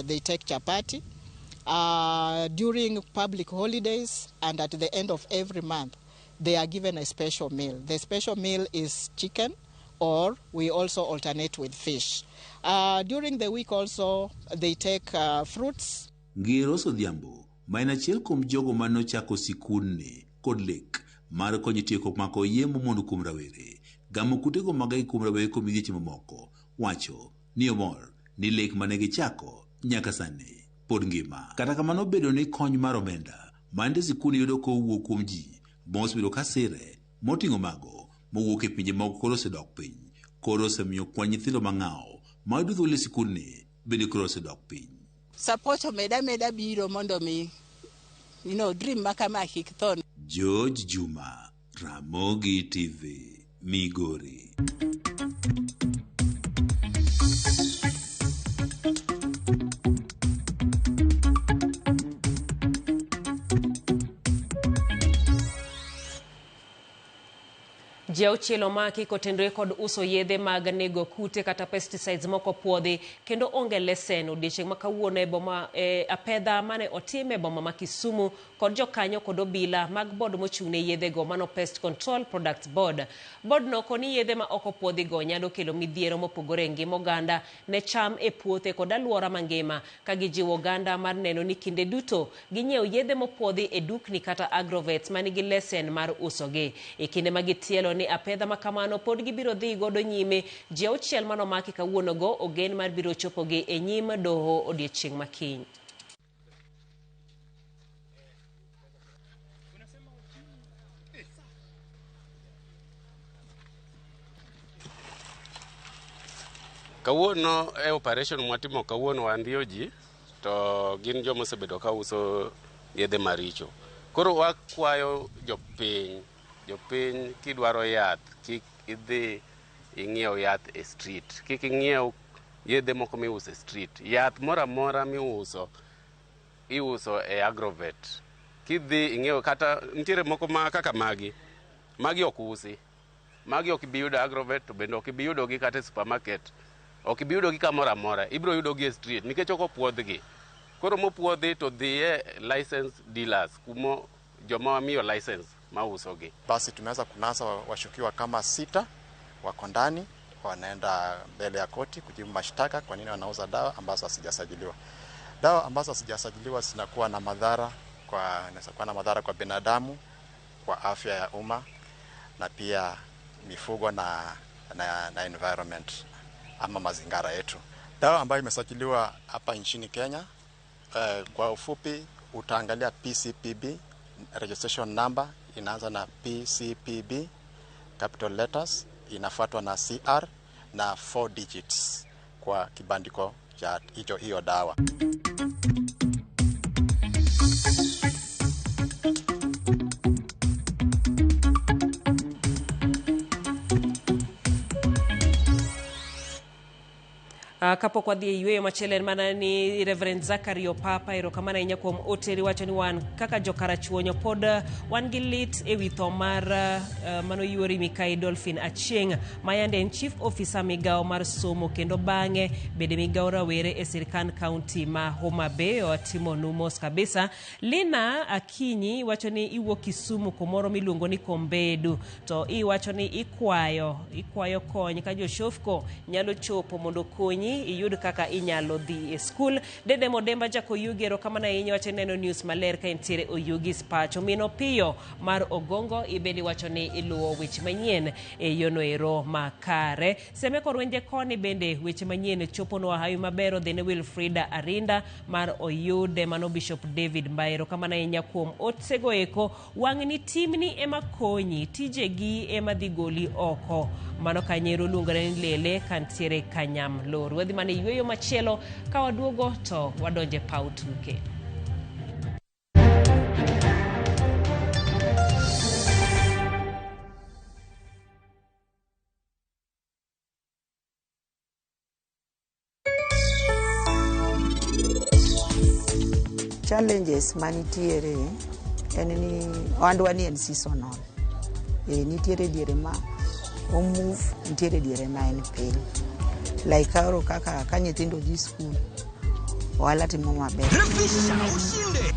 they take chapati. During public holidays and at the end of every month, they are given a special meal. The special meal is chicken, or we also alternate with fish. During the week also, they take fruits. Ngero Odhiambo, ma en achiel kuom jogo mane ochako sikundni kod lek mar konyo tieko mako yemo mondo kuom rawere, gamo kutego mag kuom rawere kod midhieche mamoko, wacho ni omor ni lek mane gichako nyaka sani pod ngima. Kata kamano bedo ni kony mar omenda mande sikundni yudo kowuok kuom ji mosebedo ka sire moting'o mago mowuok e pinje moko koro osedok piny, koro osemiyo kwan nyithindo mang'aw mayudo thuolo e sikundni bende koro osedok piny. Support omeda meda biro mondo mi dream ma kama kik tho. George Juma, Ramogi TV, Migori. Ji auchiel omaki kotenore kod uso yedhe mag nego kute kata pesticides moko puodhi kendo onge lesen odiechieng' ma kawuono e boma apedha mane otim e boma ma Kisumu kod jokanyo kod obila mag board mochung' ne yedhego mano Pest Control Products Board. Board no koni yedhe ma ok opuodhigo nyalo kelo midhiero mopogore e ngima oganda ne cham e puothe kod alwora mangima ka gijiwo oganda mar neno ni kinde duto ginyiew yedhe mopuodhi e dukni kata agrovets manigi lesen mar usogi. E kinde ma gitielo ni apedha ma kamano pod gibiro dhi godo nyime, ji auchiel manomaki kawuonogo ogen mar biro chopogi e nyim doho odiechieng' ma kiny. Kawuono e operation mwatimo kawuono wandiyo ji to gin joma osebedo ka uso yedhe maricho. Koro wakwayo jopiny kidwaro yath kik idhi ing'iew yath e street, kik ing'iew yedhe moko miuso e street. Yath moro amora miuso iuso e agrovet. Kidhi ing'iew kata nitiere moko ma kaka magi ok usi. Magi ok ibi yudo agrovet to bende ok ibi yudogi kata e supermarket. Ok ibi yudogi kamoro amora, ibiro yudogi e street nikech ok opuodhgi. Koro mopuodhi to dhiye license dealers kumo joma wamiyo license mausogi. Basi tumeweza kunasa washukiwa kama 6 wako ndani, wanaenda mbele ya koti kujibu mashtaka kwa nini wanauza dawa ambazo hazijasajiliwa. Dawa ambazo hazijasajiliwa zinakuwa na madhara kwa, inaweza kuwa na madhara kwa binadamu, kwa afya ya umma na pia mifugo na environment ama mazingara yetu. Dawa ambayo imesajiliwa hapa nchini Kenya, kwa ufupi utaangalia PCPB registration number inaanza na PCPB capital letters, inafuatwa na CR na 4 digits kwa kibandiko cha hiyo dawa. Kapok wadhi e yweyo machielo en mana ni Reverend Zachary Opapa, erokamano ahinya kuom oteri wacho ni wan kaka jokarachuonyo pod wan gi lit ewi tho mar mano yuori Mikai Dolphin Achieng' ma yande en chief officer migao mar somo kendo bang'e bende migao rawere e sirkand county ma Homa Bay. Watimonu mos kabisa. Lina Akinyi wacho ni iwuok Kisumu kumoro miluongo ni Kombedu, to iwacho ni ikwayo kony ka joshofko nyalo chopo mondo okonyi konyi iyud kaka inyalo dhi e skul. Dede Modemba Jakoyugi, erokamano ahinya, wacho neno news maler ka entiere Oyugis pacho. Mino Piyo mar Ogongo ibende iwacho ni iluwo weche manyien e yono ero makare. Semeko Rwenje koni bende weche manyien choponwa hawi maber odhi ne Wilfrida Arinda mar Oyude, mano Bishop David Mbae, erokamano ahinya kuom otego eko. Wang'ni timni ema konyi, tijegi ema dhi goli oko. Mano kanyero luongore ni Lele kantiere Kanyam Lor. Wadhi mana e yueyo machielo, ka waduogo to wadonje paw tuke. Challenges manitiere en ni ohandwa ni en seasonal. Nitiere diere ma o move, nitiere diere ma en piny. Like koro kaka ka nyithindo dhi school, ohala timo maber. Refisha ushinde.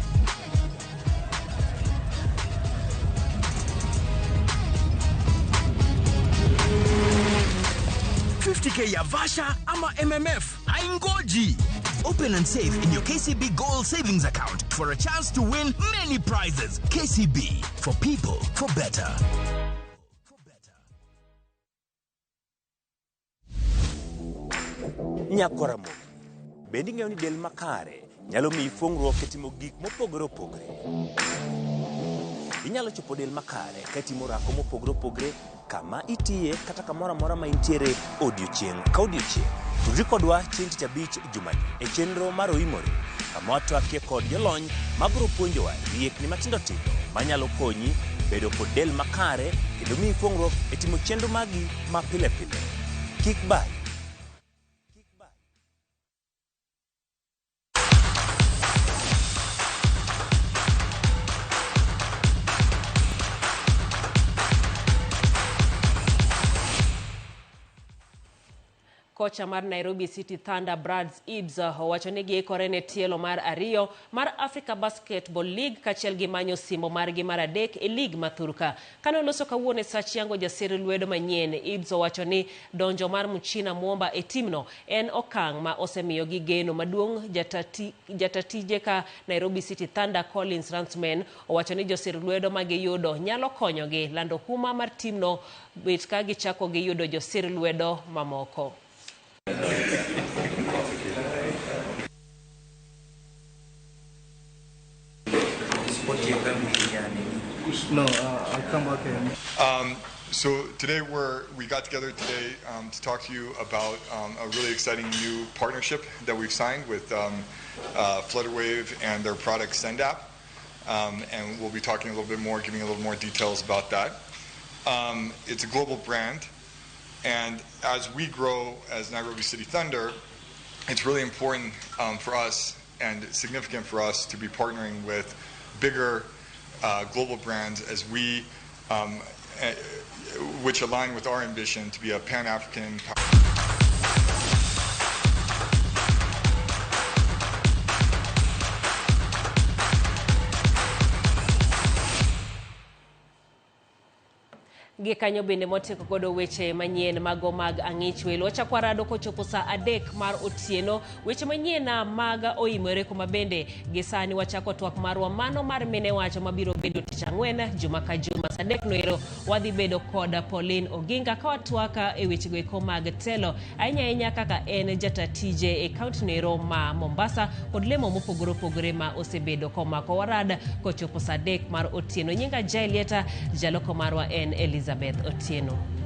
K ya Vasha ama MMF haingoji. Open and save in your KCB Gold Savings Account for a chance to win many prizes. KCB, for people, for better. Nyakwar bende ing'eyo ni del makare nyalo miyi fuong'ruok e timo gik mopogore opogore. Inyalo chopo del makare ka itimo orako mopogore opogore kama itiye kata kamoro amora ma intiere odiochieng' ka odiochieng'. Tudri kodwa chieng' tich abich jumani e chenro mar Oimore kama watwakie kod jolony mabiro puonjowa riekni matindo tindo manyalo konyi bedo kod del makare kendo miyi fuong'ruok e timo chenro magi ma pile pile. Kik bayi. Kocha mar Nairobi City Thunder Brads Ibs owacho ni giikore ne tielo mar ariyo mar Africa Basketball League kaachiel gi manyo simbo margi mar adek e lig ma thurka. Kane oloso kawuono e sach yango jasir lwedo manyien, Ibs owacho ni donjo mar Mchina Mwomba e timno en okang' ma osemiyogi geno maduong'. Jatatije ka Nairobi City Thunder Collins Ransman owacho ni josir lwedo ma giyudo nyalo konyogi lando huma mar timno bet ka gichako giyudo josir lwedo mamoko. No, I'll come back and... So today we got together today to talk to you about a really exciting new partnership that we've signed with Flutterwave and their product SendApp. And we'll be talking a little bit more, giving a little more details about that. It's a global brand. And as we grow as Nairobi City Thunder, it's really important for us and significant for us to be partnering with bigger global brands as we, which align with our ambition to be a Pan-African. Gi kanyo bende motieko godo weche manyien mago mag ang'ich welo. Wachako warado kochopo saa 3 mar otieno. Weche manyien mag oimore kuma bende gi sani wachako twak marwa mano mar mine wacho mabiro bedo tich ang'wen juma ka juma. Saa 3 noero wadhi bedo kod Pauline Oginga ka watwaka e wechego eko mag telo ahinya ahinya kaka en jatatije e kaunti noero ma Mombasa kod lemo mopogore opogore ma osebedo komako. Warad kochopo saa 3 mar otieno. Nyinga Jaelieta, jaloko marwa en Elizabeth Otieno.